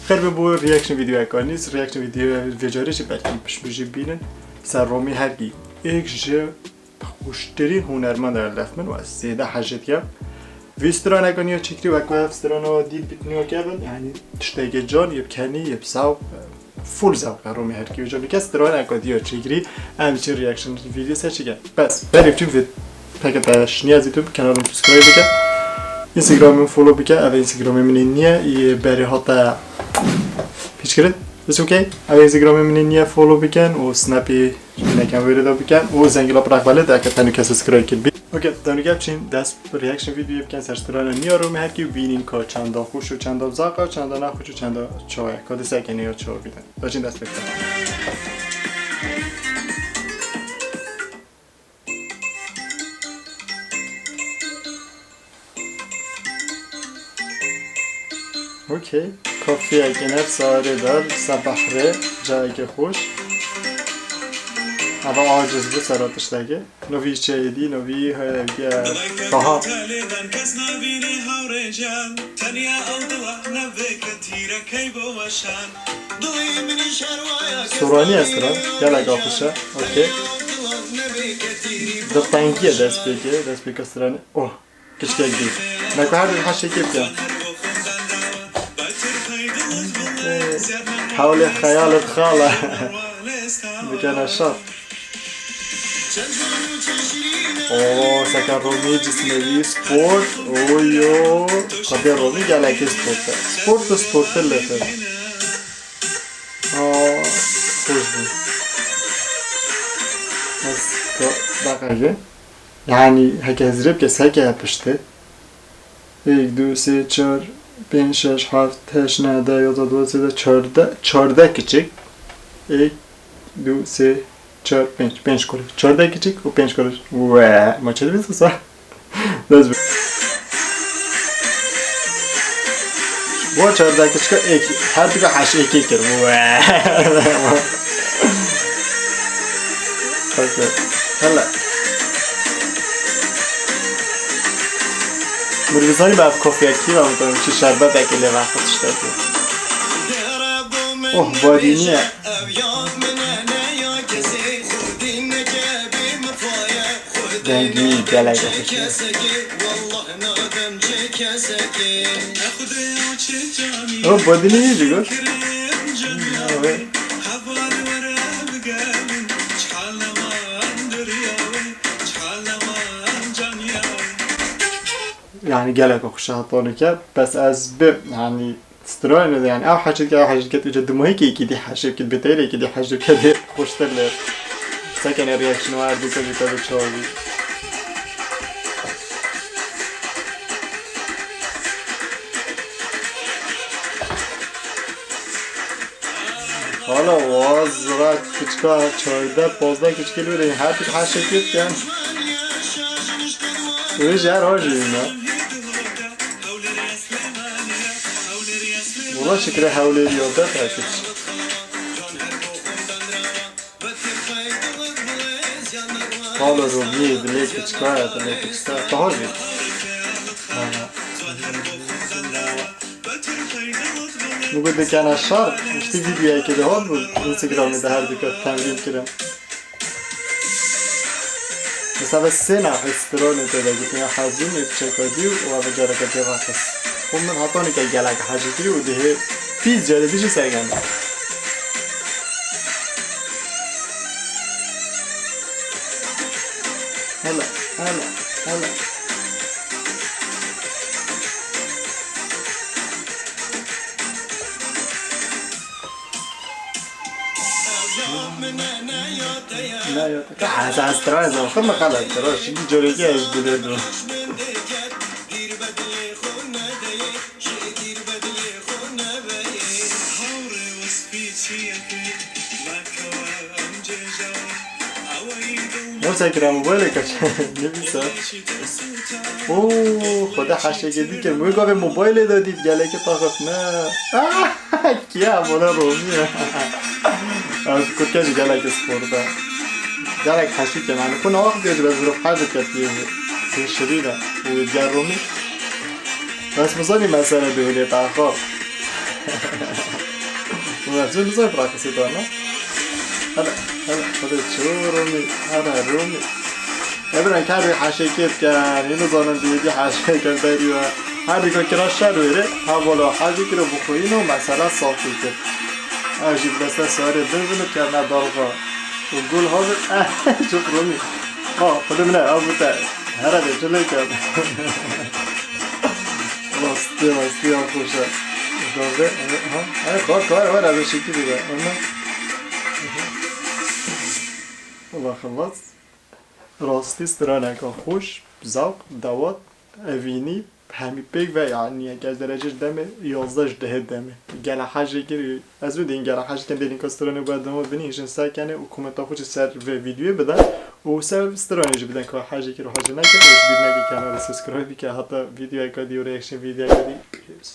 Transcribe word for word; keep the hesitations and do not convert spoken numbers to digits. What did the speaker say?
Xêr be bo reaction videoyeka nî, reaction videoya vê carê jî belkî piştmijî bînin. Ser Romî Hergî, êk ji xweştirîn hunermenda li dest min û ez zêde hez jê dikim. Vî straneka nî ya çêkirî wek ev strana dî bît nîya kevin, yanî tiştekê can, yê bi kenî, yê bi zewq, full zewq e Romî Hergî. Hocam, kes straneka dî ya çêkirî, em çi reaction video ser çêkin. Bes, berê çi vid peke te şiniya zî tu kanalım subscribe bike. Instagram'ım follow bike, ev Instagram'ı min niye, iyi berê hata piç kirin. It's okay. Ev Instagram'ı min niye follow biken û Snap'ı nekem wêrê de biken û zengila prak bale de eke tenu kes subscribe kir bi. Okay, tenu gel çin dest reaction video biken ser strana niya Romî Hergî û bînin ka çenda xweş û çenda zaka, çenda naxweş û çenda çawa. Ka dise ke niya çawa biden. Da çin dest pê bike. Okey. Kafeyek iner sarê dar, se behrê, cayeke xweş. Ava aciz bu sera tiştekê. Novî çeyê dî, novî heye daha. Sorani esra, gelek axişe. Okey. Di tengiye dest pê kê, dest pê kê strani. Oh. Kiçkek dî. Me ku her du heşê kê bike. Hewlê xeyalet xala. Bikene şer. Oo, seke Romî cisnevî, sport. Oyo. Xwedê Romî gelekî sport e. Sport û sport e lêtir. Aa, xweş bû. Ez ka-, daqiqe. Yanî heke hizrê bike seke piştê. Êk, du, sê, çar, pênc, şeş, heft, heşt, neh, deh, yozda, dozda, sêzda, çardeh, çardeh kiçik. Êk, du, sê, çar, pênc. Pênc kuruş. Çardeh kiçik û pênc kuruş. We, ma çi dibî wisa? Dest bi. Bo çardeh kiçika êk, her dika heş êkê kir. We. Okey. Hele. Mirvîzanî be ev kofyekî ve mutanim çi şerbetekî lê vexwe tiştekî. Oh, badîniye. Dengî gelek xweş e. O badîniye jî got. Yani gelek xweş e hetanî ke, bes ez bi, yani stranê de, yani ew heşê dike, ew heşê dike, tu ca dimahî ke yekî dî heşê bikî, bi teyre yekî dî heşê bikî, dê xweştir lê. Sekene reaction û her dî kujî te bi çawa bî. Hala waz ra kiçka çardeh, pazdeh kiçkê li wêrê her tişt her şekil diken. Wê ji her hajî ne. Wala şikre hewlêrî ya te te kiç. Hala Romî, dilê kiçka ye, dilê kiçka. Daha jî. Aha. Min got dikene şer, piştî vîdyoyekê de hat bû, Instagramê de her dika temrîn kirin. Mesela sê nefes stranê tê de gotin ya hezîn ê piçeka dî û eve careke pê vexis. Xwe min hetanî ke gelek hecî kirî û dihê pîs carê dî jî sergend. Hele, hele, hele. Ne ya. Ka ez ez tra ez xwe me xelet kiro. Şimdi careke ez bile do. Nasıl ekran mobilê kaç? Ne bileyim. Oo, xwedê heşekê dî kir. Wê gavê mobilê de dît, gelekî taxif ne. Ah, kiya, bona Romî ye. Ez kurke jî gelekî spor be. Gelek heşî ke, yani, ku nawax diye ji be zirov hej dike tiye. Tê şirî de. Û ger Romî. Bes mizanî mesele dihulê taxif. Zû nizam bırakı sê dana. Hele, hele, hele ço Romî, hele Romî. Ebren kar bir haşê kêt ke, yine zanen diye bir haşê ke beriyor. Her bir kira şer veri, ha bolo hacı kiro bu koyun o mesela safî kir. Ha jî beste sarı bin bin kerna dalga. Bu gul hazır, eh, çok Romî. Ha, kudu mine, ha bu te. Herhalde çile kar. Rastî, rastî ya xweş e. Gaze, ha, ha, kar, kar, were, were, şekil be. Ama. Allah xelas. Rastî straneka xweş, zewq, dewat, evînî, hemî pêk ve, yanî, yek ez derece ji demê yazdeh ji dehê demê. Gela hecê kir, ez wê dêyîn gela hecê ken dê lînka stranê berdemo binî, hêjin ser kenê û komenta xwe jî ser vê vîdyoyê bide. Û ser stranê jî bidin ka hecê kir û hecê nekir, û ji bîr neke kanalê subscribe bike, heta vîdyoyeka dî û reaction vîdyoyeka dî. Peace.